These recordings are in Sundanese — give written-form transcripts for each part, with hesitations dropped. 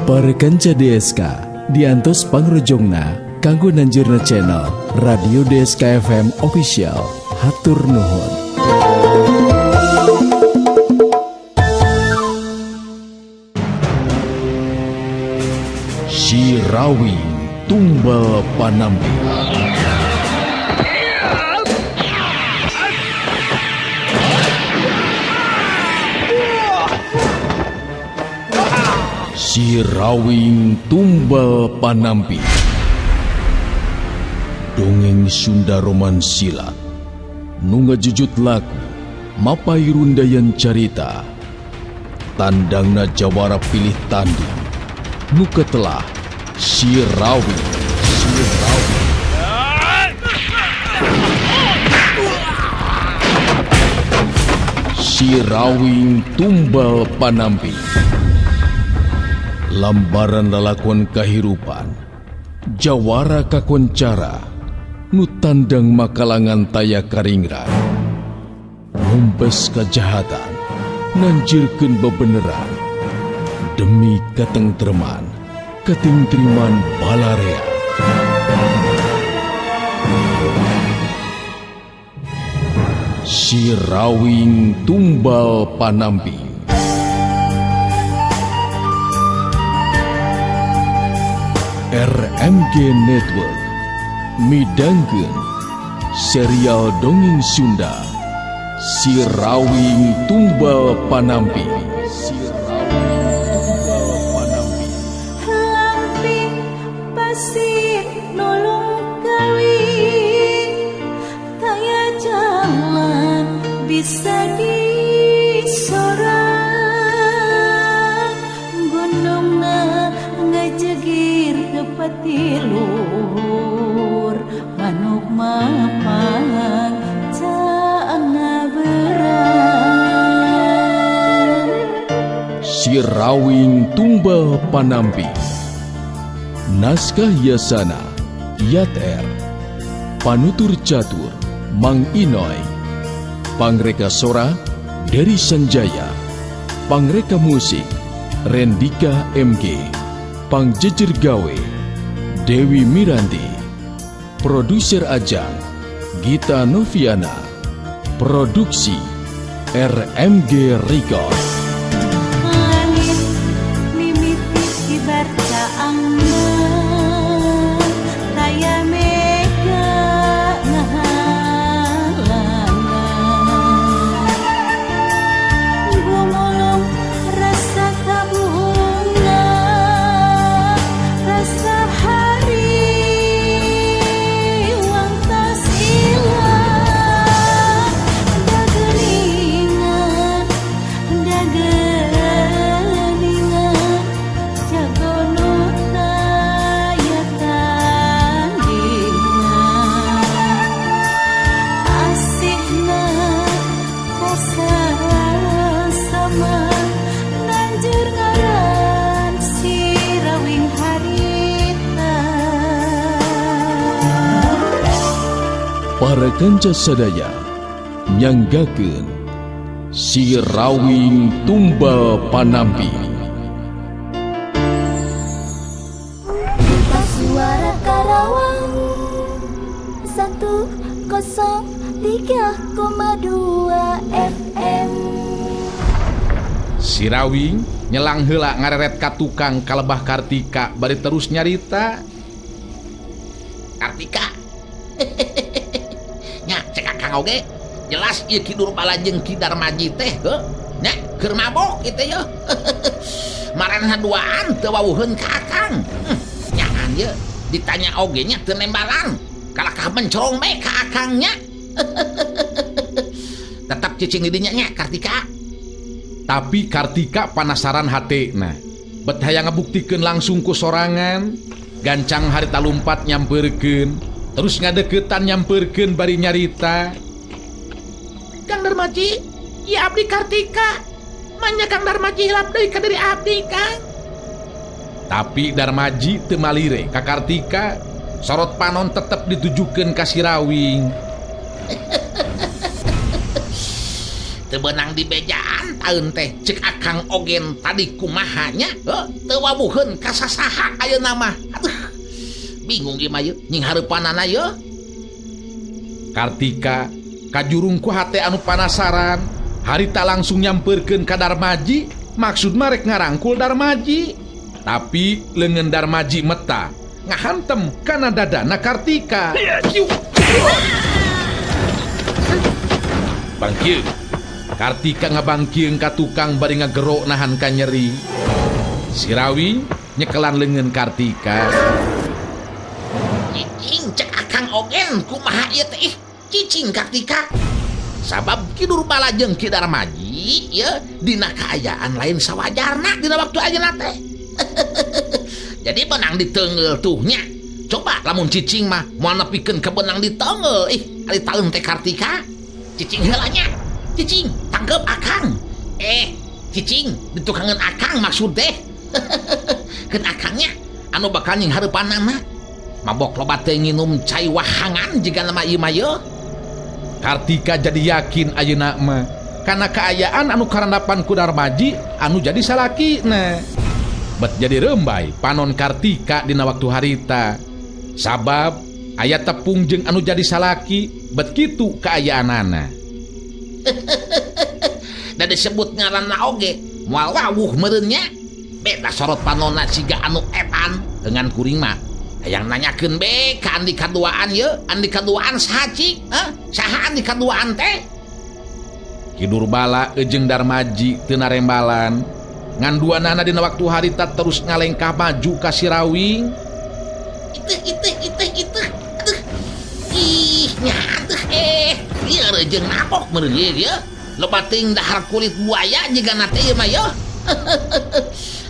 Para kanca DSK diantos pangrojongna kanggo nanjurna channel Radio DSK FM Official. Hatur nuhun. Sirawi Tumbal Panampi. Sirawing Tumbal Panampi. Dongeng Sunda Roman Silat nu ngajujut laku mapay rundayan carita, tandangna jawara pilih tanding nu ketelah Sirawing. Sirawing. Sirawing Tumbal Panampi. Lambaran lalakon kahirupan jawara kakoncara nu tandang makalangan taya karingrang, numpes kajahatan nanjirkeun bebeneran demi katengtreman katingtriman balarea. Sirawing Tumbal Panampi. RMG Network midangkeun serial dongeng Sunda Sirawing Tumbal Panampi. Sirawing Tumbal Panampi. Lamping pasir nulung kawin, taya jalan bisa disorang, gunungna ngajegir tepati luhur, manuk mapang caangna berang. Sirawing Tumbal Panampi. Naskah Yasana Yat R. Panutur Catur Mang Inoy. Pangreka Sora Dery Sanjaya. Pangreka Musik Rendika MG. Pangjejer Gawe Dewi Miranti. Produser Ajang Gita Noviana. Produksi RMG Record. Langit mimiti kibar caangna, taya mega ngahalangan, gumulung rasa kabunga, rasa hariwang tas ilang, dageningan dageningan jago nu taya tandingan, asihna kasasama nanjur ngaran Sirawing harita. Para kanca sadaya nyanggakeun Sirawing Tumbal Panampi. Duta Suara Karawang 103,2 FM. Sirawing nyelang heula ngareret ka tukang kalebah Kartika bari terus nyarita. Kartika. Nya cek Akang oge jelas ieu Ki Durbala jeung Ki Darmaji teh heuh nya keur mabok kitu yeuh. Maranehna duaan teu wawuheun ka Akang. Nyahan ieu ditanya oge nya teu nembalan. Kalakah mencorong bae ka Akang nya. Tetap cicing di dinya nya Kartika. Tapi Kartika panasaran hatena. Bet hayang ngabuktikeun langsung ku sorangan. Gancang harita lumpat nyamperkeun, terus ngadeukeutan nyamperkeun bari nyarita. Kang Darmaji, ieu abdi Kartika. Manya Kang Darmaji hilap deui ka diri abdi, Kang. Tapi Darmaji teu malire ka Kartika, sorot panon tetep ditujukeun ka Sirawing. Teu beunang dibejaan taeun teh cek Akang Ogen tadi kumaha nya? Heuh, teu wawuheun ka sasaha ayeuna mah. Aduh. Bingung ieu mah yeuh, nying hareupanana yeuh. Kartika kajurung ku hate anu panasaran, harita langsung nyamperkeun ka Darmaji, maksud mah rek ngarangkul Darmaji. Tapi leungeun Darmaji meta ngahantem kana dadana Kartika. Bangkieung. Kartika ngabangkieung ka tukang bari ngagero nahan ka nyeri. Sirawing nyekelan leungeun Kartika. Cicing cek Akang Ogen kumaha ieu teh? Ih, cicing Kartika. Sabab Ki Durbala jeung Ki Darmaji ye dina kaayaan lain sawajarna dina waktu ayeuna teh. Jadi benang diteunggeul tuh nya. Coba lamun cicing mah moal nepikeun ka benang diteunggeul. Ih, ari taeun teh Kartika. Cicing heula nya. Cicing, tangkep Akang. Cicing, ditukangeun Akang maksud teh. Keun Akangnya anu bakal nying hareupanana. Mabok loba teh nginum cai wahangan jiga nama ieu mah yeuh. Kartika jadi yakin ayeuna mah kana kaayaan anu karandapan ku Darmaji anu jadi salakina. Bet jadi rembay panon Kartika dina waktu harita. Sabab aya tepung jeung anu jadi salaki bet kitu kaayaanana. Da disebut ngaranna oge moal wawuh meureun nya. Beda sorot panonna siga anu etan dengan kuring mah. Hayang nanyakeun be ka Andi kaduaan yeuh, Andi kaduaan saha cik? Hah? Saha Andi kaduaan teh? Ki Durbala jeung Darmaji teu narembalan. Ngan duanana dina waktu harita terus ngalengkah maju ka Sirawing. Itu. Aduh. Ih, nya aduh ieu jeung mabok meureun ieu yeuh. Loba teuing dahar kulit buaya jiga na teh ieu mah yeuh.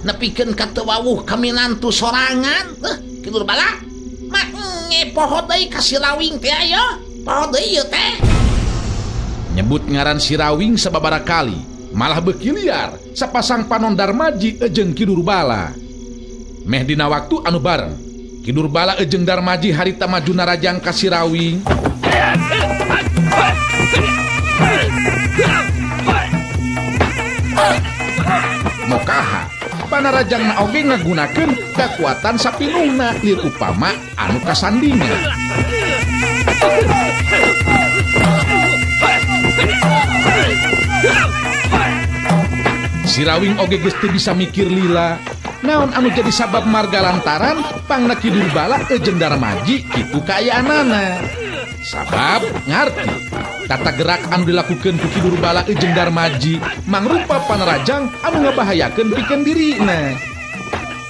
Nepikeun ka teu wawuh kaminantu sorangan. Ki Durbala mah ngepoho deui ka Sirawing teh yeuh. Poho deui ieu teh. Nyebut ngaran Sirawing sababaraha kali, malah beuki liar sapasang panon Darmaji jeung Ki Durbala. Meh dina waktu anu bareng, Ki Durbala jeung Darmaji harita maju narajang ka Sirawing. Mokaha panarajangna oge ngagunakeun kakuatan sapinuhna lir upama anu kasandingan. Sirawing oge geus teu bisa mikir lila. Naon anu jadi sabab marga lantaran pangna Ki Durbala jeung Darmaji kitu kaayaanana. Sabab ngarti tata gerak anu dilakukeun ku Ki Durbala jeung Darmaji mangrupa panarajang anu ngabahayakeun pikeun dirina.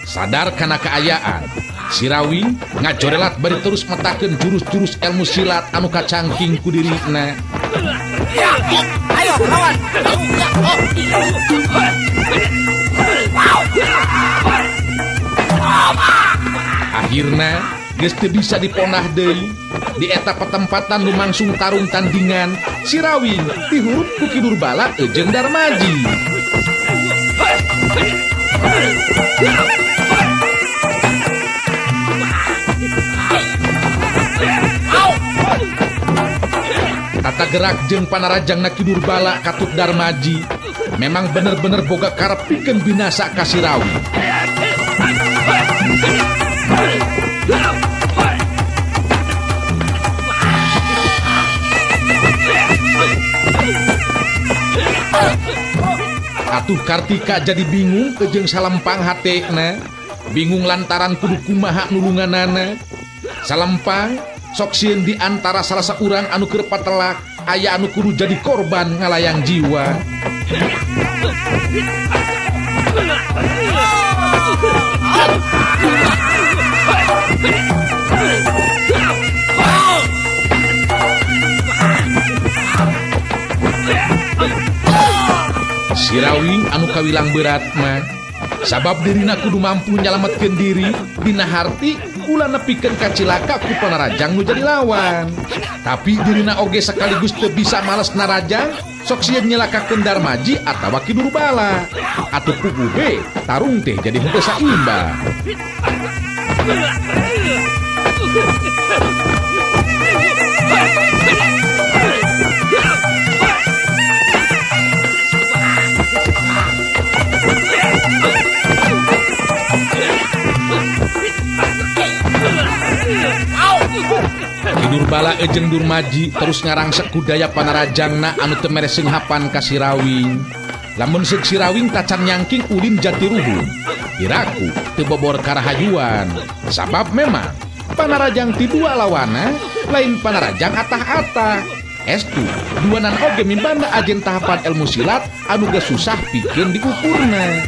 Sadar kana kaayaan, Sirawing ngajorelat bari terus metakeun jurus-jurus ilmu silat anu kacangking ku dirina. Ayo lawan. Akhirna geus teu bisa diponah deui. Di eta petempatan lumangsung tarung tandingan, Sirawing dihurup ku Ki Durbala jeung Darmaji. Tata gerak jeung panarajangna Ki Durbala katut Darmaji memang bener-bener boga karep pikeun binasa ka Sirawing. Atuh Kartika jadi bingung jeung salempang hatena, bingung lantaran kudu kumaha nulunganana. Salempang sok sieun di antara salah saurang anu keur patelak, aya anu kudu jadi korban ngalayang jiwa. Sirawing anu kawilang berat mah sabab dirina kudu mampu nyalametkeun diri dina harti ulah nepikeun ka cilaka ku panarajang nu jadi lawan. Tapi dirina oge sekaligus teu bisa males narajang, sok sieun nyelakakeun Darmaji atawa Ki Durbala. Atuh puguh be tarung teh jadi henteu saimbang. Durbala jeung Durmaji terus ngarangsek kudaya panarajangna anu teu mere seunghapan ka Sirawing. Lamun seuk Sirawing tacan nyangking ulin Jatiruhun. Iraku teu bobor karahayuan. Sabab memang panarajang ti dua lawana lain panarajang atah-atah. Estu duanan oge mimbanda ajen tahapan ilmu silat anu geus susah pikeun diukurna.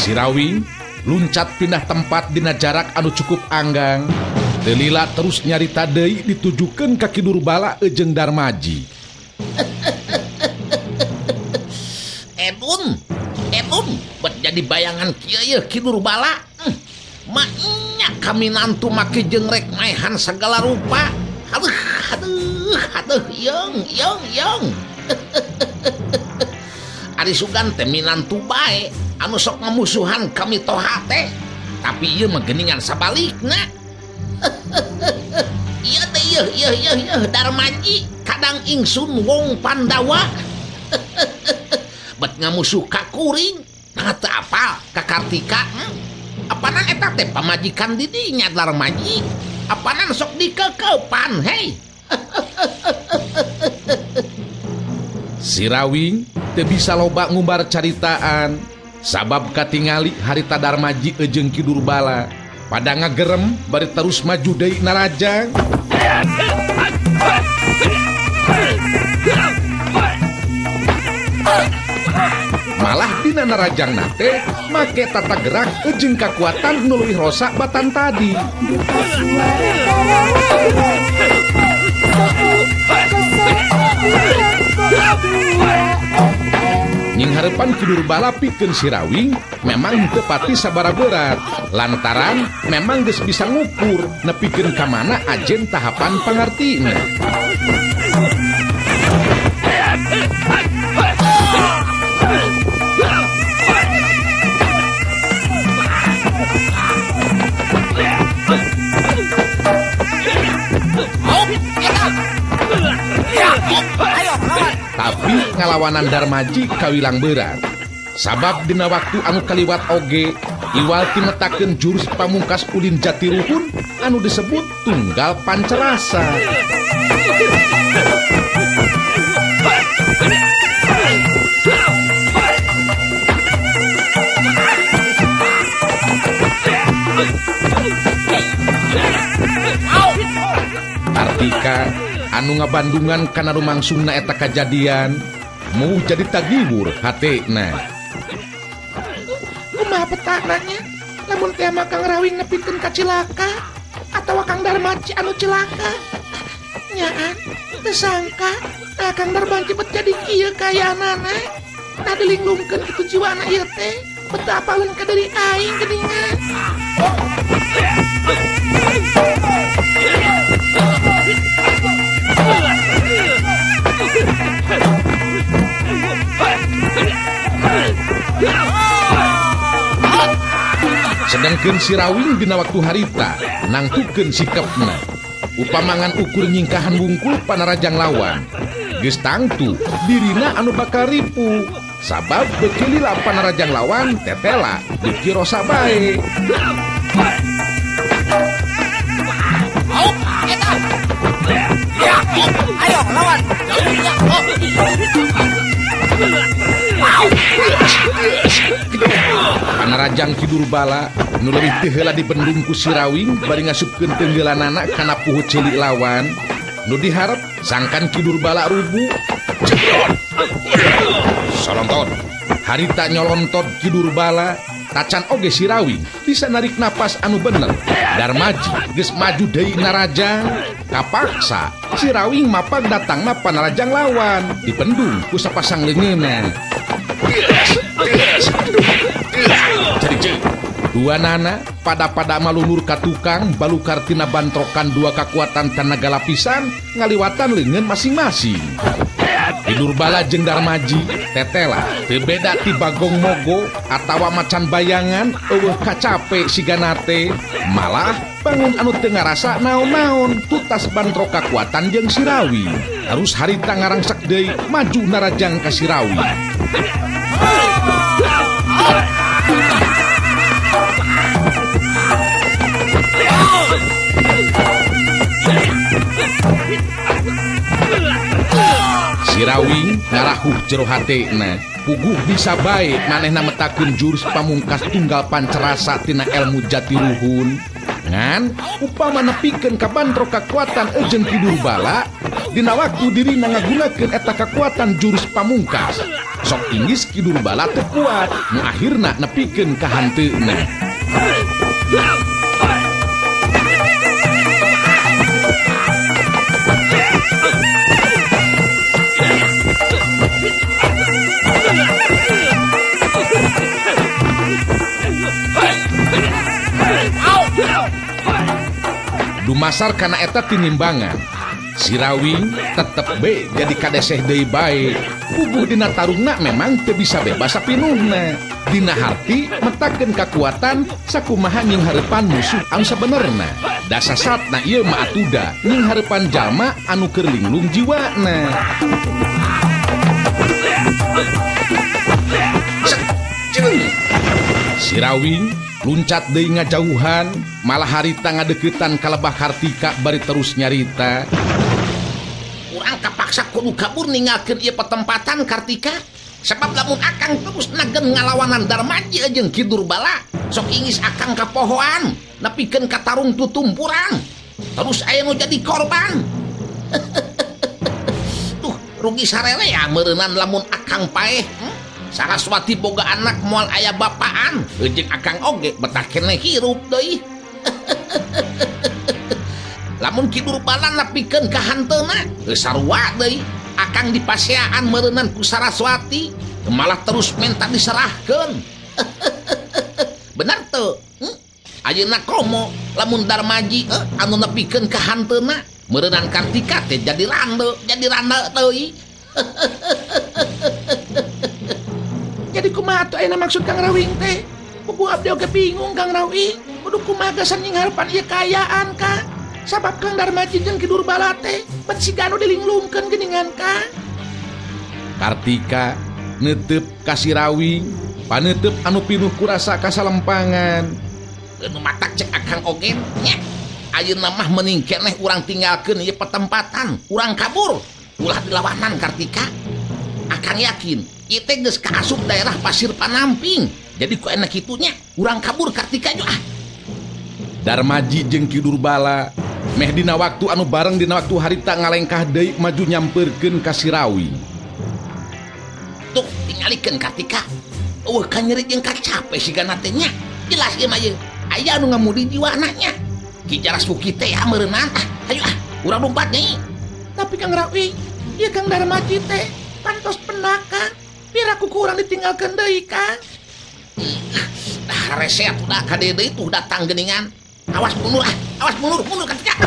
Sirawing luncat pindah tempat dina jarak anu cukup anggang. Teu lila terus nyarita deui ditujukeun ka Ki Durbala jeung Darmaji. Edun, edun, bet jadi bayangan kieu yeuh Ki Durbala. Maknya kami nantu make jeung rek maehan segala rupa. Aduh, aduh, aduh, yeung, yeung, yeung. Ari sugan teh minantu bae anu sok ngamusuhan kami toha teh. Tapi ieu mah geuningan sabalikna. Ieu teh yeuh yeuh yeuh yeuh Darmaji kadang ingsun wong Pandawa. Bet ngamusuh ka kuring, nah teu apal ka Kartika. Apanan eta teh pamajikan di dinya Darmaji. Apanan sok dikekeupan hei. Sirawing teu bisa loba ngumbar caritaan sabab katingali harita Darmaji jeung Ki Durbala pada ngagerem bari terus maju deui narajang. Malah dina narajangna teh make tata gerak jeung kakuatan nu leuwih rosak batan tadi. Nying harepan Ki Durbala pikeun Sirawing memang henteu pati sabara berat lantaran memang geus bisa ngukur nepikeun ka mana ajen tahapan pangartina. Tapi ngalawanan Darmaji kawilang berat. Sabab dina waktu anu kaliwat oge iwal timetakeun jurus pamungkas ulin Jatiruhun anu disebut tunggal pancerasa. Kartika anu ngabandungan kana rumangsungna eta kajadian mu jadi tagibur hatena. Kumaha petana nya lamun teh mah Kang Rawing nepikeun ka cilaka atawa Kang Darmaji anu cilaka. Nyaan teu sangka nah Kang Darmaji bet jadi kieu kayaanana. Nah dilinglungkeun kitu jiwana ieu teh bet apaleun ka deui aing geuningan. Sedangkeun Sirawing dina waktu harita nangtukeun sikapna. Upamangan ukur nyingkahan wungkul panarajang lawan. Geus tangtu dirina anu bakal ripu. Sabab beuki lila panarajang lawan tetela beuki rosa bae. Ayo lawan. Panarajang Ki Durbala nu leuwih teu heula dibendung ku Sirawing bari ngasupkeun tenggelanana kana puhu ceuli lawan. Nu diharep sangkan Ki Durbala rubuh. Solontot. Harita nyolontot Ki Durbala tacan oge Sirawing bisa narik napas anu bener. Darmaji geus maju deui narajang. Kapaksa Sirawing mapag datangna panarajang lawan dibendung ku sapasang leungeunna. Dua nana pada-pada malunur ka tukang balukar tina bantrokan dua kakuatan tanaga lapisan ngaliwatan leungeun masing-masing. Ki Durbala jeung Darmaji tetela teu beda ti bagong mogo atawa macan bayangan eueuh kacape siganate malah Bangun anu teu ngarasa naon-naon tutas bantrok kakuatan jeung Sirawing. Terus harita ngarangsek deui maju narajang ka Sirawing. Sirawing ngarahuh jero hatena. Puguh bisa bae manehna metakeun jurus pamungkas tunggal pancerasa tina elmu jatiluhun. Ngan upama nepikeun ka bantrok kakuatan jeung Ki Durbala dina waktu dirina ngagunakeun eta kakuatan jurus pamungkas. Sok inggis Ki Durbala teu kuat, nu akhirna nepikeun ka hanteuna. Dumasar kana eta tinimbangan. Sirawing tetep be jadi kadeseh deui bae. Puguh dina tarungna memang teu bisa bebas sapinuhna. Dina harti metakeun kakuatan sakumaha nyinghareupan musuh anu sabenerna. Da sasatna ieu mah atuda nyinghareupan jalma anu keur linglung jiwana. Sirawing luncat deui ngajauhan, malah harita ngadeukeutan ka Lebah Kartika bari terus nyarita. Urang kapaksa kudu kabur ninggalkeun ieu petempatan Kartika. Sebab lamun akang terus nagen ngalawanan Darmaji jeung Ki Durbala, sok ingis akang kapohoan, nepikeun ka tarung tutumpuran. Terus aya nu jadi korban. Tuh, rugi sarelea meureunnan lamun akang paeh. Saraswati boga anak moal aya bapaan, jeung akang oge betah keneh hirup deui. Lamun Ki Durbala nepikeun ka hanteuna, sarua deui. Akang dipaseaan meureunnan ku Saraswati, malah terus minta diserahkeun. Bener teu? Ayeuna komo lamun Darmaji anu nepikeun ka hanteuna, meureunnan Kartika teh jadi rande deui. Jadi kumaha atuh ayeuna maksud Kang Rawing teh? Puguh abdi oge bingung Kang Rawing. Kudu kumaha gasan nyingharepan ieu kaayaan Kang? Sabab Kang Darmaji jeung Ki Durbala teh bet siga anu dilinglungkeun geuningan Kang. Kartika neuteup ka Sirawing, paneuteub anu pinuh kurasa kasalempangan. Nu matak cek akang oge nya. Ayeuna mah mending keneh urang tinggalkeun ieu petempatan, urang kabur. Ulah dilawanan Kartika. Akang yakin ieu teh geus kaasup daerah Pasir Panamping. Jadi ku enak kitunya urang kabur Kartika jo ah. Darmaji jeung Ki Durbala meh dina waktu anu bareng dina waktu harita ngalengkah deui maju nyamperkeun ka Sirawing. Tuh tingalikeun Kartika. Eueuh kanyeri jeung kacape sigana teh nya. Jelas ieu mah ieu. Aya anu ngamudi jiwana nya. Ki Jaras Buki teh ya meureunnan. Ah, hayu ah, urang lompat nyai. Tapi Kang Rawing, ieu Kang Darmaji teh pantos penaka. Piraku ku urang ditinggalkeun deui Kang. Dah rese atuh da ka deui tuh datang geuningan. Awas mundur ah, awas mundur, mundur Kartika.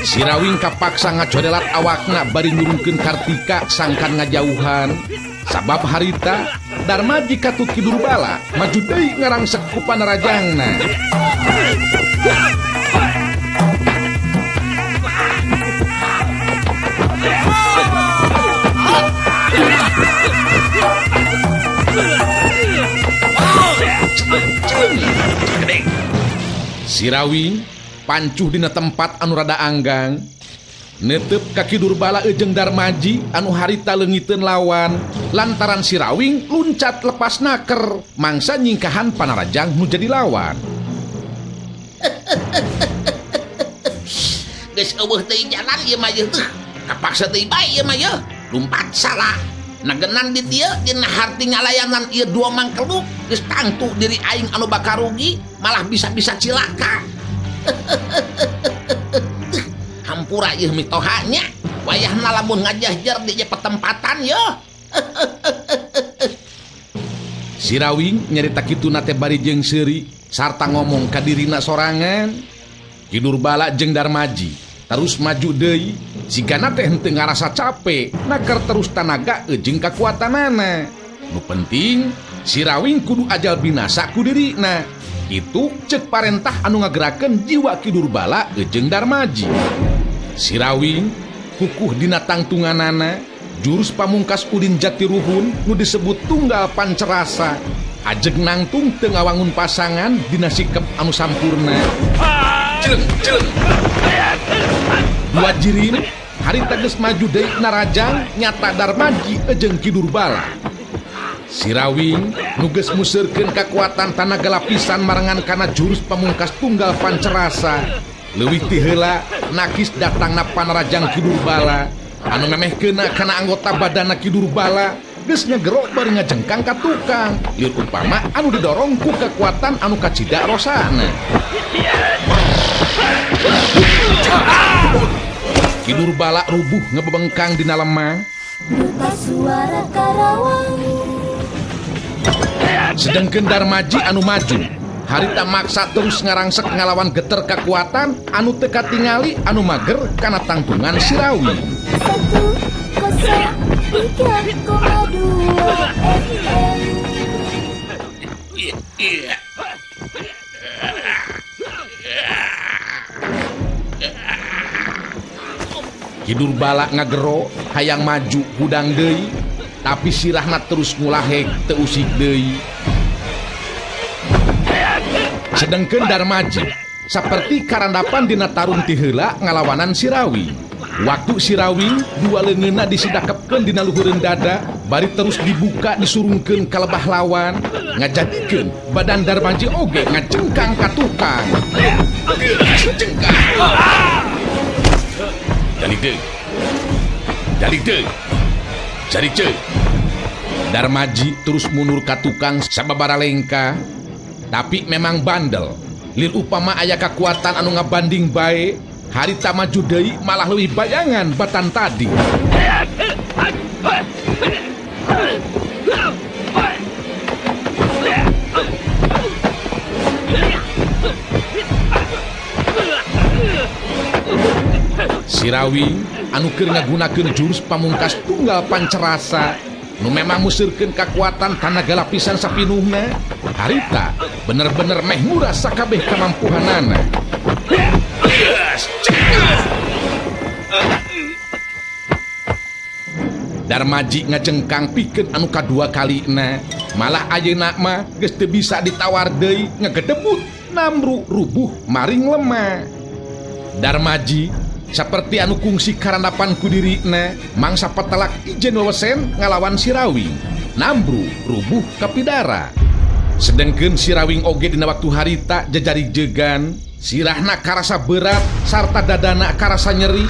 Sirawing kapaksa ngacodelat awakna bari nyurungkeun Kartika sangkan ngajauhan. Sabab harita Darmaji katut Ki Durbala maju deui ngarangsek ku panarajangna. Sirawing pancuh dina tempat anu rada anggang. Netep ka Ki Durbala jeung Darmaji anu harita leungiteun lawan. Lantaran Sirawing luncat lepas naker mangsa nyingkahan panarajang nu jadi lawan. Geus eueuh deui jalan ieu mah ieu teh. Kapaksa deui bae ieu mah ieu. Lumpat salah. Nagenan di dieu dina harti ngalayanan ieu dua mangkeluk geus tangtu diri aing anu bakal rugi malah bisa-bisa cilaka. Hampura ieu mitoha nya. Wayahna lamun ngajahjer di ieu petempatan yeuh. Sirawing nyarita kituna teh bari jeung seuri sarta ngomong ka dirina sorangan. Ki Durbala jeung Darmaji terus maju deui sigana teh henteu ngarasa cape naker terus tanaga jeung kakuatanana. Nu penting Sirawing kudu ajal binasa ku dirina. Itu cek parentah anu ngagerakeun jiwa Ki Durbala jeung Darmaji. Sirawing kukuh dina tangtunganana, jurus pamungkas Udin Jatiruhun nu disebut tunggal pancerasa. Ajeg nangtung teu ngawangun pasangan dina sikep anu sampurna. Cileng, cileng. Dua jirim harita geus maju deui narajang nyata Darmaji jeung Ki Durbala. Sirawing nu geus museurkeun kakuatan tanaga lapisan marengan kana jurus pamungkas tunggal pancerasa. Leuwih ti heula nakis datangna panarajang Ki Durbala anu memeh keuna kana anggota badanna Ki Durbala geus ngegero bari ngajengkang ka tukang lieur upama anu didorong ku kekuatan anu kacida rosana. Ki Durbala rubuh ngebebengkang dina lemah. Duta Suara Karawang. Sedengkeun Darmaji anu maju harita maksa terus ngarangsek ngalawan geter kekuatan anu teu katingali anu mager kana tangtungan Sirawing. 103,2 FM. Ki Durbala ngagero hayang maju hudang deui, tapi sirahna terus ngulahek teu usik deui. Sedengkeun Darmaji saperti karandapan dina tarung ti heula ngalawanan Sirawing. Waktu Sirawing dua leungeunna disidakepkeun dina luhureun dada, bari terus dibuka disurungkeun ka lebah lawan, ngajadikeun badan Darmaji oge ngajengkang ka tukang. Jengkang. Jalik deui. Jalik deui. Jalik deui. Darmaji terus mundur ka tukang sababara lengkah, tapi memang bandel. Lir upama aya kakuatan anu ngabanding bae, harita maju deui malah leuwih bayangan batan tadi. Sirawing anu keur ngagunakeun jurus pamungkas tunggal pancerasa nu memang museurkeun kakuatan tanaga lapisan sapinuhna, harita bener-bener meh murah sakabeh kamampuhanana. Darmaji ngajengkang pikeun anu kadua kalina, malah ayeuna mah geus teu bisa ditawar deui, ngagedebut namru rubuh maring lemah. Darmaji saperti anu kungsi karandapan ku dirina, mangsa petelak ijen wewesen ngalawan Sirawing, nambru rubuh kapidara. Sedengkeun Sirawing oge dina waktu harita jajari jegan, sirahna karasa berat sarta dadana karasa nyeri.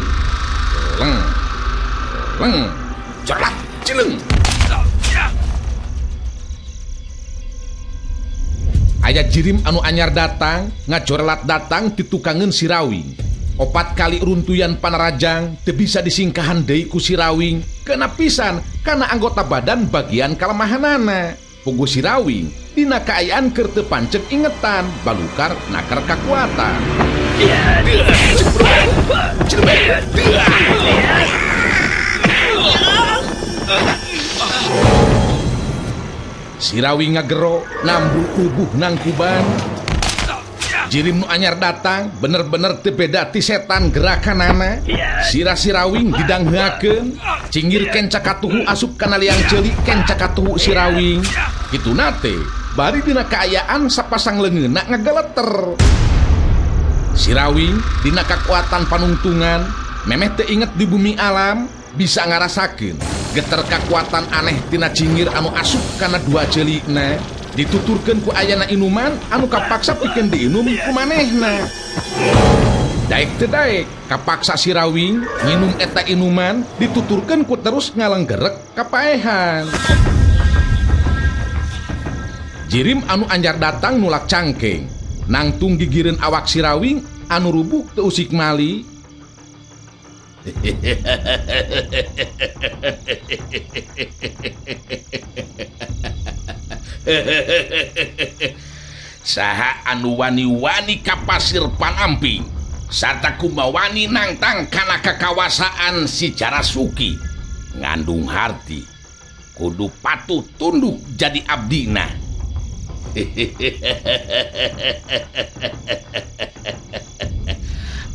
Leng, leng, cerlat, cileng. Aya jirim anu anyar datang, ngajorelat datang ditukangeun Sirawing. Opat kali runtuyan panarajang teu bisa disingkahan deui ku Sirawing, kena pisan kana anggota badan bagian kalemahanana. Pugu Sirawing dina kaayaan keur teu panceg ingetan, balukar nakar kakuatan. Sirawing ngagero nambul ubuh nangkuban. Jirim nu anyar datang bener-bener teu beda ti setan gerakanana. Sirah Sirawing didangheakeun, cingir kenca katuhu asup kana liang ceuli kenca katuhu Sirawing. Kituna teh bari dina kaayaan sapasang leungeunna ngageleter. Sirawing dina kakuatan panungtungan memeh teu inget di bumi alam bisa ngarasakeun geter kakuatan aneh tina cingir anu asup kana dua ceulina. Dituturkeun ku ayana inuman anu kapaksa pikeun diinum ku manehna. Daek teu daek kapaksa Sirawing nginum eta inuman dituturkeun ku terus ngalenggerek kapaehan. Jirim anu anjar datang nulak cangkeng, nangtung gigireun awak Sirawing anu rubuh teu usik mali. Saha anu wani-wani ka pasir Panamping sarta kumawani nangtang kana kakawasaan si Carasuki ngandung harti. Kudu patuh tunduk jadi abdina.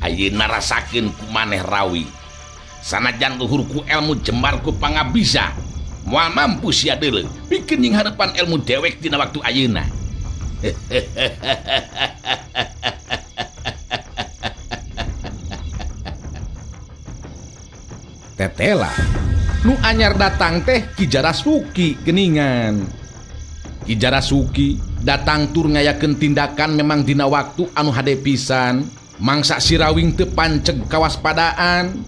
Ayeuna rasakeun ku maneh rawi. Sanajan luhurku ilmu jembarku pangabisa, moal mampu sia deuleu pikeun nying hareupan ilmu dewek dina waktu ayeuna. Tetela nu anyar datang teh Ki Jarasuki geningan. Ki Jarasuki datang tur ngayakeun tindakan memang dina waktu anu hade pisan, mangsa Sirawing teu panceg kawaspadaan,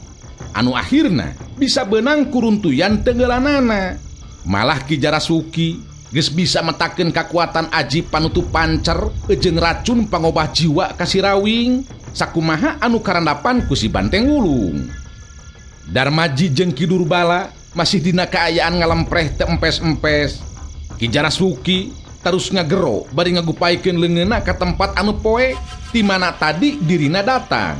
anu akhirna bisa beunang kuruntuyan tenggelanana. Malah Ki Jarasuki geus bisa metakeun kakuatan aji panutup pancer jeung racun pangobah jiwa ka Sirawing, sakumaha anu karandapan ku si Banteng Wulung. Darmaji jeung Ki Durbala masih dina kaayaan ngalempreh teu empes-empes. Ki Jarasuki terus ngagero bari ngagupaikeun leungeunna ka tempat anu poe di mana tadi dirina datang.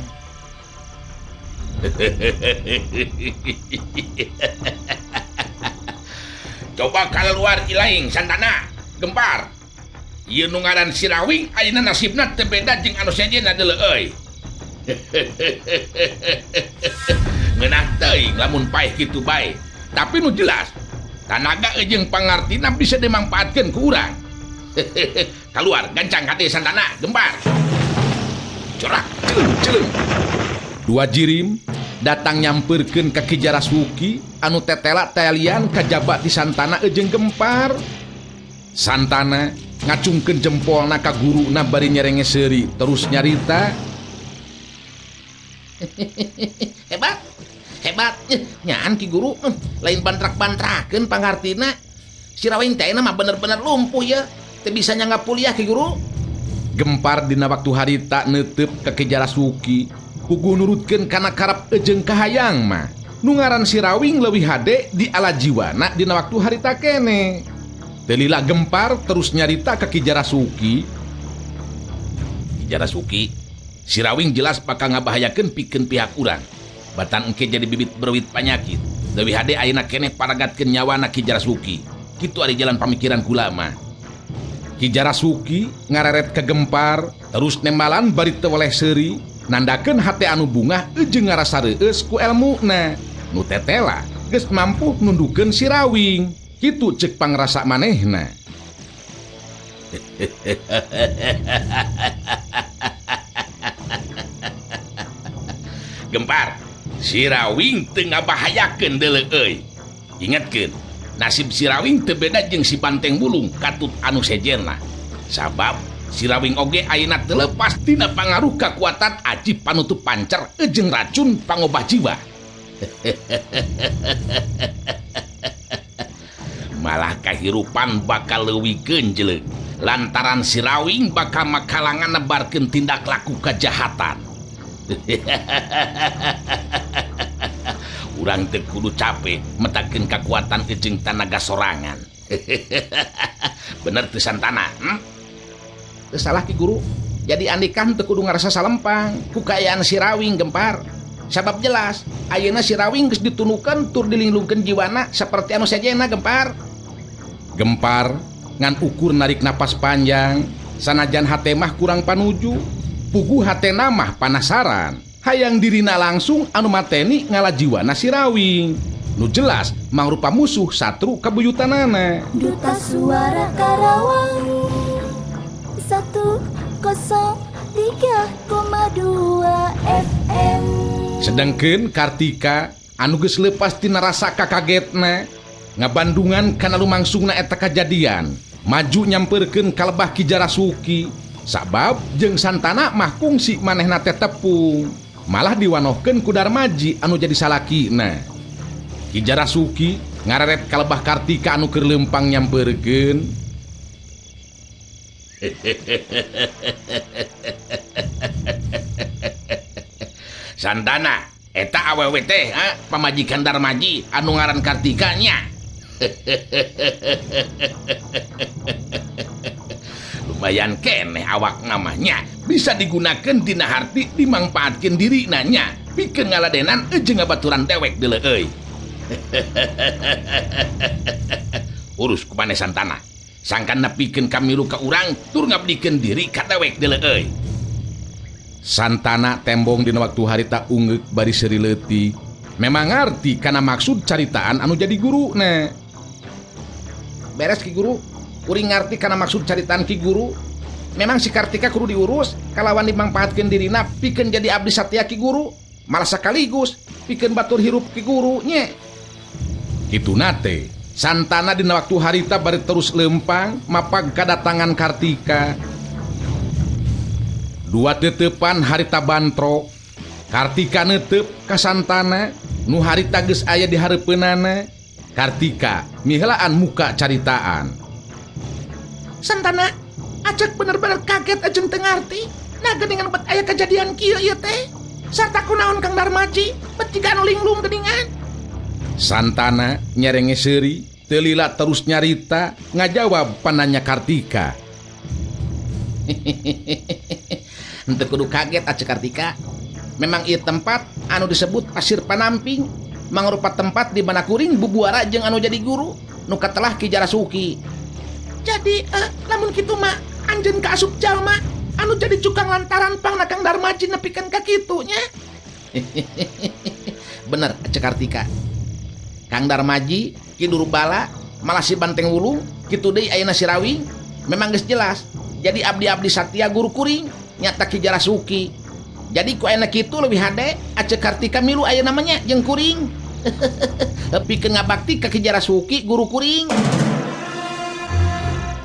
Coba keluar ilaing Santana, Gempar. Ieu nu ngaran Sirawing ayeuna nasibna teu beda jeung anu sejenna deuleu euy. Ngeunah teuing lamun paeh kitu bae. Tapi nu jelas tanaga jeung pangartina bisa dimangpaatkeun ku urang. Keluar gancang hati Santana, Gempar. Corak celeng celeng. Dua jirim datang nyamperkeun ka Ki Jarasuki anu tetela talian kajaba ti Santana jeung Gempar. Santana ngacungkeun jempolna ka guruna bari nyerenge seuri terus nyarita. Hebat. Hebat nyaan Ki Guru, lain bantrak-bantrakeun pangartina. Sirawing teh mah bener-bener lumpuh ya, teu bisa nyangga kuliah Ki Guru. Gempar dina waktu harita neuteup ka Ki Jarasuki, kugu nurutkeun kana karep jeung kahayang mah. Nu ngaran Sirawing leuwih hade di ala jiwana dina waktu harita kene. Teu lila Gempar terus nyarita ka Ki Jarasuki. Ki Jarasuki, Sirawing jelas bakal ngabahayakeun pikeun pihak urang. Batan engke jadi bibit berwit panyakit. Leuwih hade ayeuna keneh paragatkeun nyawana Ki Jarasuki. Kitu ari jalan pamikiran kula mah. Ki Jarasuki ngareret ka Gempar terus nembalan bari teu weleh seuri, nandakeun hate anu bungah jeung ngarasa reueus ku elmuna. Nu tetela geus mampu nundukeun Sirawing. Kitu ceuk pangrasa manehna. Gempar, Sirawing teu ngabahayakeun deuleu euy. Ingatkeun, nasib Sirawing teu beda jeung si Banteng Bulung katut anu sejenna. Sabab Sirawing oge ayeuna teu lepas tina pangaruh kakuatan aji panutup pancer jeung racun pangobah jiwa. Malah kahirupan bakal leuwih genjleug lantaran Sirawing bakal makalangan nebarkeun tindak laku kajahatan. Urang teu kudu capek metakeun kakuatan jeung tanaga sorangan. Bener teu Santana? Teu salah Ki Guru. Jadi andikan teu kudu ngarasa salempang ku kaayaan Sirawing Gempar. Sabab jelas ayeuna Sirawing geus ditunukan tur dilinglungkeun jiwana saperti anu sejenna Gempar. Gempar ngan ukur narik napas panjang, sanajan hate mah kurang panuju. Puguh hatena mah panasaran, hayang dirina langsung anu mateni ngalajiwana Sirawing. Nu jelas mangrupa musuh satru kabuyutanana. Duta Suara Karawang 103,2 FM. Sedangkeun Kartika anu geus leupas tina rasa kakagetna, ngabandungan kana lumangsungna eta kajadian, maju nyamperkeun ka lebah Ki Jarasuki. Sabab jeung Santana mah kungsi manehna teh tepung, malah diwanohkeun ku Darmaji anu jadi salakina. Ki Jarasuki ngareret ka lebah Kartika anu keur leumpang nyamperkeun. Santana, eta awewe teh pamajikan Darmaji anu ngaran Kartika nya. Lumayan keneh awak namanya bisa digunakan dina harti dimangpaatkeun diri nanya pikeun ngaladenan jeung ngabaturan dewek deuleu euy. Urus ku maneh Santana. Sangkan nepikeun kamilu ka urang tur ngabdikeun diri ka dewek deuleu euy. Santana tembong dina waktu harita ungeuk bari seuri leutik. Memang ngarti kana maksud caritaan anu jadi guruna. Beres Ki Guru, kuring ngarti kana maksud caritaan Ki Guru. Memang si Kartika kudu diurus kalawan dimangpaatkeun dirina pikeun jadi abdi satya Ki Guru, malah sekaligus pikeun batur hirup Ki Guru nya. Kituna teh Santana dina waktu harita bari terus lempang mapag kadatangan Kartika. Dua tetepan harita bantrok. Kartika netep ka Santana nu harita geus aya di hareupeunana. Kartika miheulaan muka caritaan. Santana, acek bener-bener kaget jeung teu ngarti. Nah geuningan bet aya kejadian kieu ieu teh. Sarta kunaon Kang Darmaji bet jiga anu linglung geuningan. Santana nyerenge seuri, teu lila terus nyarita ngajawab pananya Kartika. Henteu kudu kaget acek Kartika. Memang ieu tempat anu disebut Pasir Panamping mangrupa tempat di mana kuring bubuara jeung anu jadi guru nu katelah Ki Jarasuki. Jadi lamun kitu mah anjeun kaasup jalma anu jadi cukang lantaran pangna Kang Darmaji nepikeun ka kitu nya. Bener acek Kartika. Kang Darmaji, Ki Durbala, malah si Banteng Wulung, kitu deui ayeuna si Rawing, memang geus jelas. Jadi abdi-abdi satya guru kuring nyata Ki Jarasuki. Jadi ku ayeuna kitu leuwih hade acek Kartika milu ayeuna mah nya jeung kuring. Pikeun ngabakti ka Ki Jarasuki guru kuring.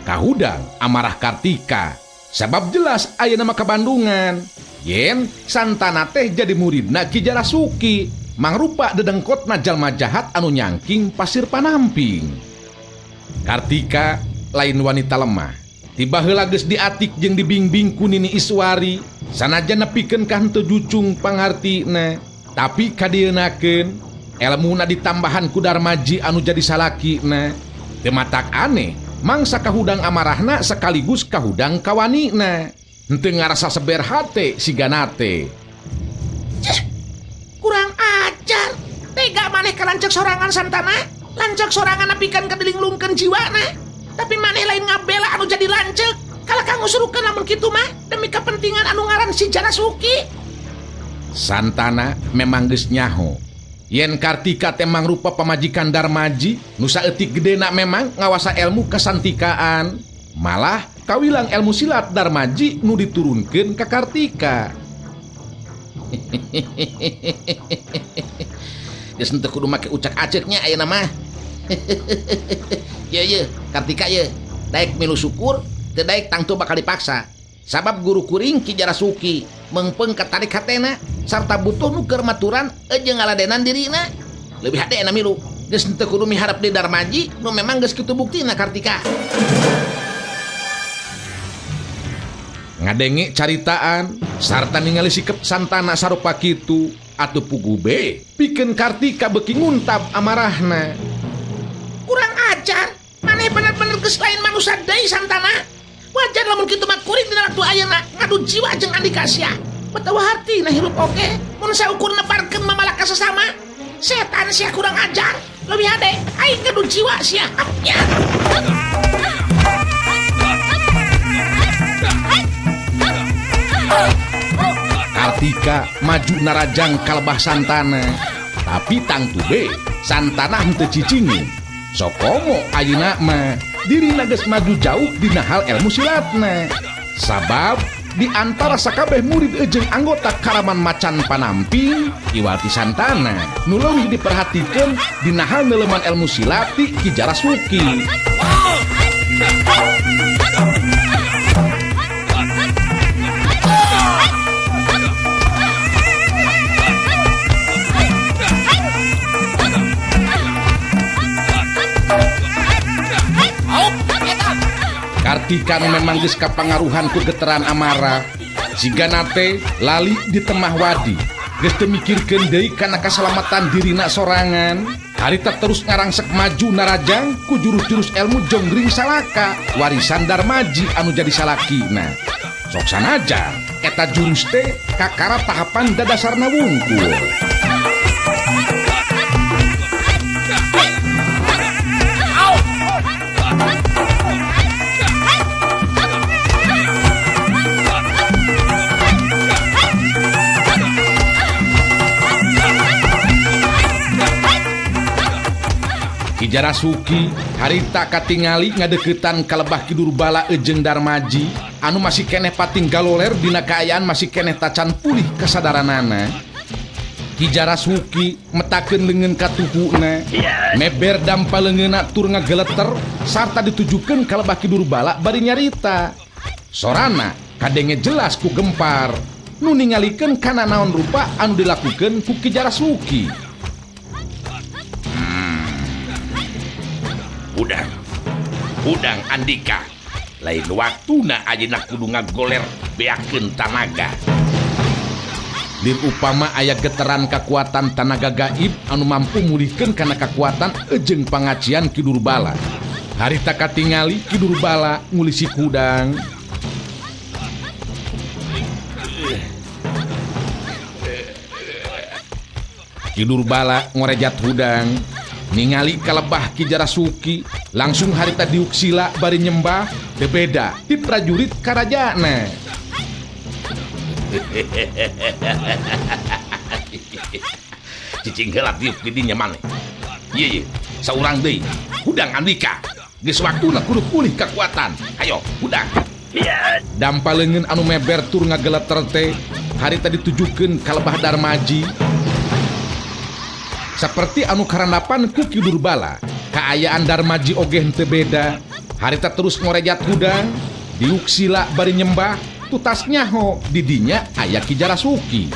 Kahudang amarah Kartika sabab jelas ayeuna mah kabandungan. Yen Santana teh jadi muridna Ki Jarasuki, mangrupa dedengkotna jalma jahat anu nyangking Pasir Panamping. Kartika lain wanita lemah. Tiba heula geus diatik jeung dibingbing ku Nini Iswari, sanajan nepikeun ka henteu jucung pangartina, tapi kadieunakeun elmuna ditambahan ku Darmaji anu jadi salakina. Teu matak aneh, mangsa kahudang amarahna sekaligus kahudang kawanina. Henteu ngarasa seber hate sigana teh. Cih, kurang ajar. Tega maneh ka lanceuk sorangan Santana. Lanceuk sorangan nepikeun ka dilinglungkeun jiwana. Tapi maneh lain ngabela anu jadi lanceuk. Kalah ka ngusurukeun lamun kitu mah demi kepentingan anu ngaran si Jarasuki. Santana memang geus nyaho yen Kartika teh mangrupa pamajikan Darmaji nu saeutik gedena memang ngawasa ilmu kesantikaan. Malah kawilang ilmu silat Darmaji nu diturunkeun ka Kartika. Geus henteu kudu make ucak-aceknya ayeuna mah. Ye ye, Kartika ye, daek milu syukur, teu daek tangtu bakal dipaksa. Sabab guru kuring Ki Jarasuki mengpeng katarik hatena sarta butuh nu keur maturan jeung ngaladenan dirina. Leuwih hade na milu. Geus henteu kudu miharep di Darmaji nu memang geus kitu buktina Kartika. Ngadenge caritaan sarta ningali sikep Santana sarupa kitu atuh pugu be pikeun Kartika beuki nguntab amarahna. Kurang ajar, maneh bener-bener geus lain manusia deui Santana. Wajar lamun kitu mah kuring dina waktu ayeuna ngadu jiwa jeung Andika sia. Betawa hartina hirup oge, mun saukur nebarkeun mamalaka sesama. Setan sia kurang ajar, leuwih hade aing ngadu jiwa sia. Ya. Kartika maju narajang kalebah Santana, tapi tangtu be Santana henteu cicingin. Sokomo ayeuna mah dirina geus maju jauh dina hal ilmu silatna. Sabab di antara sakabeh murid jeung anggota Karaman Macan Panamping, iwal ti Santana nu leuwih diperhatikeun dina hal neuleman ilmu silat ti Ki Jarasuki. Kartika nu memang geus kapangaruhan ku geteran amarah, sigana teh lali di temah wadi. Geus teu mikirkeun deui kana kasalamatan dirina sorangan. Harita terus ngarangsek maju narajang ku jurus-jurus ilmu jonggring salaka warisan Darmaji anu jadi salakina. Sok sanajan eta jurus teh kakara tahapan dadasarna wungkul. Ki Jarasuki harita katingali ngadeukeutan kalebah Ki Durbala jeung Darmaji anu masih keneh pating galoler dina kaayaan masih keneh tacan pulih kasadaranana. Ki Jarasuki metakeun leungeun ka tuhuna, meber dampa leungeunna tur ngageleter sarta ditujukeun ka lebah Ki Durbala bari nyarita. Sorana kadenge jelas ku gempar nu ningalikeun kana naon rupa anu dilakukeun ku Ki Jarasuki. Hudang, hudang Andika, lain waktuna ayeuna kudu ngagoler beakeun tanaga. Lir upama aya geteran kakuatan tanaga gaib anu mampu mulihkeun kana kakuatan jeung pangacian Ki Durbala. Harita katingali Ki Durbala ngulisi kudang. Ki Durbala ngorejat hudang. Ningali kalebah Ki Jarasuki langsung harita diuk sila bari nyembah bebeda ti prajurit karajana. Cicing heula diuk di dinya maneh. Ieu ye, saurang deui. Hudang Andika, geus waktuna kudu pulih kakuatan. Ayo, hudang. Dampa leungeun anu meber tur ngageleter teh harita ditujukeun ka lebah Darmaji. Saperti anu karandapan ku Ki Durbala, kaayaan Darmaji oge henteu beda. Harita terus ngorejat hudang, diuk sila bari nyembah, tutas nyaho didinya aya Ki Jarasuki.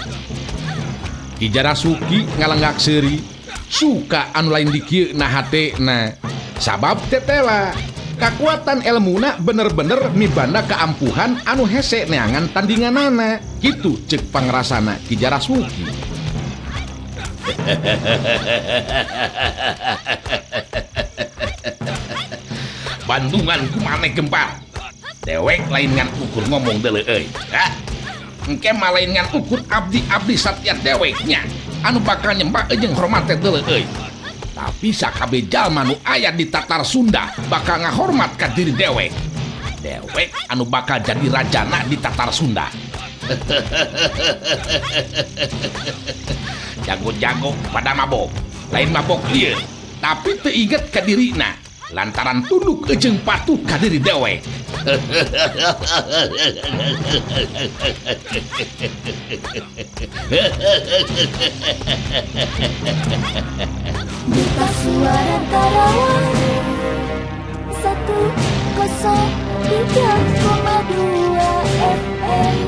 Ki Jarasuki ngalenggak seuri, suka anu lain dikieu na hatena. Sabab tetela, kakuatan elmuna bener-bener mibanda kaampuhan anu hese neangan tandinganana. Kitu ceuk pangrasana Ki Jarasuki. Bandungan ku maneh gempar. Dewek lain ngan ukur ngomong deuleu euy. Hah? Engke mah lain ngan ukur abdi-abdi satya deweknya anu bakal nyembah jeung hormat teh deuleu euy. Tapi sakabeh jalma nu aya di Tatar Sunda bakal ngahormat ka diri dewek. Dewek anu bakal jadi rajana di Tatar Sunda. Jago-jago pada mabok, lain mabok lieu, tapi teu inget ka dirina lantaran tunduk jeung patuh ka diri dewek. Duta Suara Karawang 103,2 FM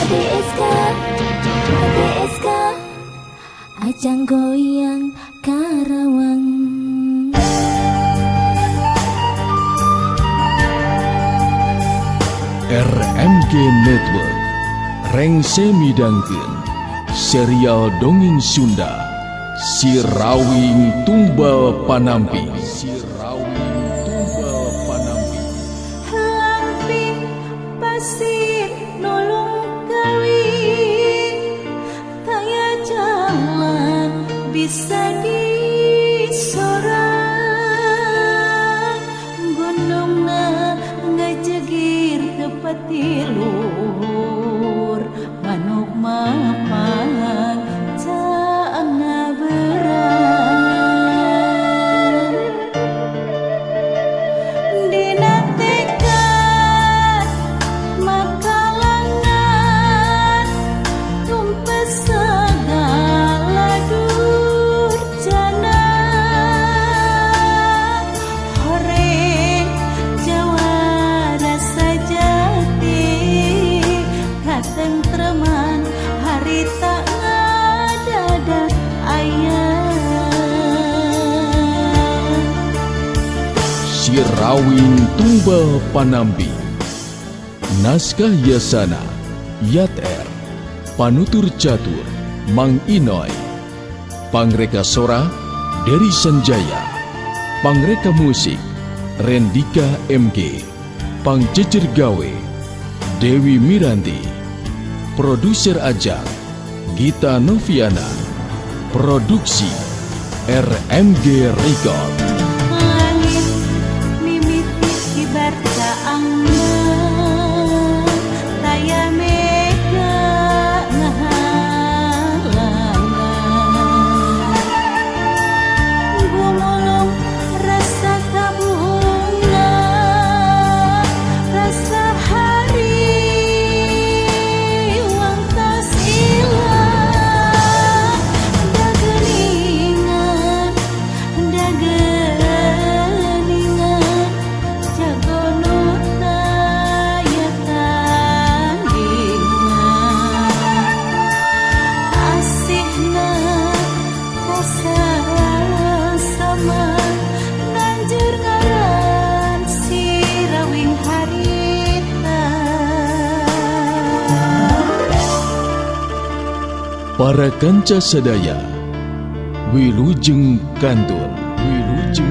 DSK DSK Ajang Goyang Karawang. RMG Network Rengse midangkeun serial dongeng Sunda Si Rawing Tumbal Panampi. Si Rawing Tumbal Panampi. Lamping pasir nulung kawin, taya jalan bisa disorang, gunungna ngejegir tepati luhur, manuk mapan caangna berang. Dina tekad makalangan tumpes segala durjana, horeng jawara sajati katentreman harita ngadada aya. Si Rawing Tumbal Panampi. Naskah Yasana Yat R, Panutur Catur Mang Inoy, Pangreka Sora Dery Sanjaya, Pangreka Musik Rendika MG, Pangjejer Gawe Dewi Miranti, Produser Ajang Gita Noviana, Produksi RMG Record. Langit mimiti kibar caangna, taya mega ngahalangan. Para kanca sadaya, wilujeng kantun, wilujeng.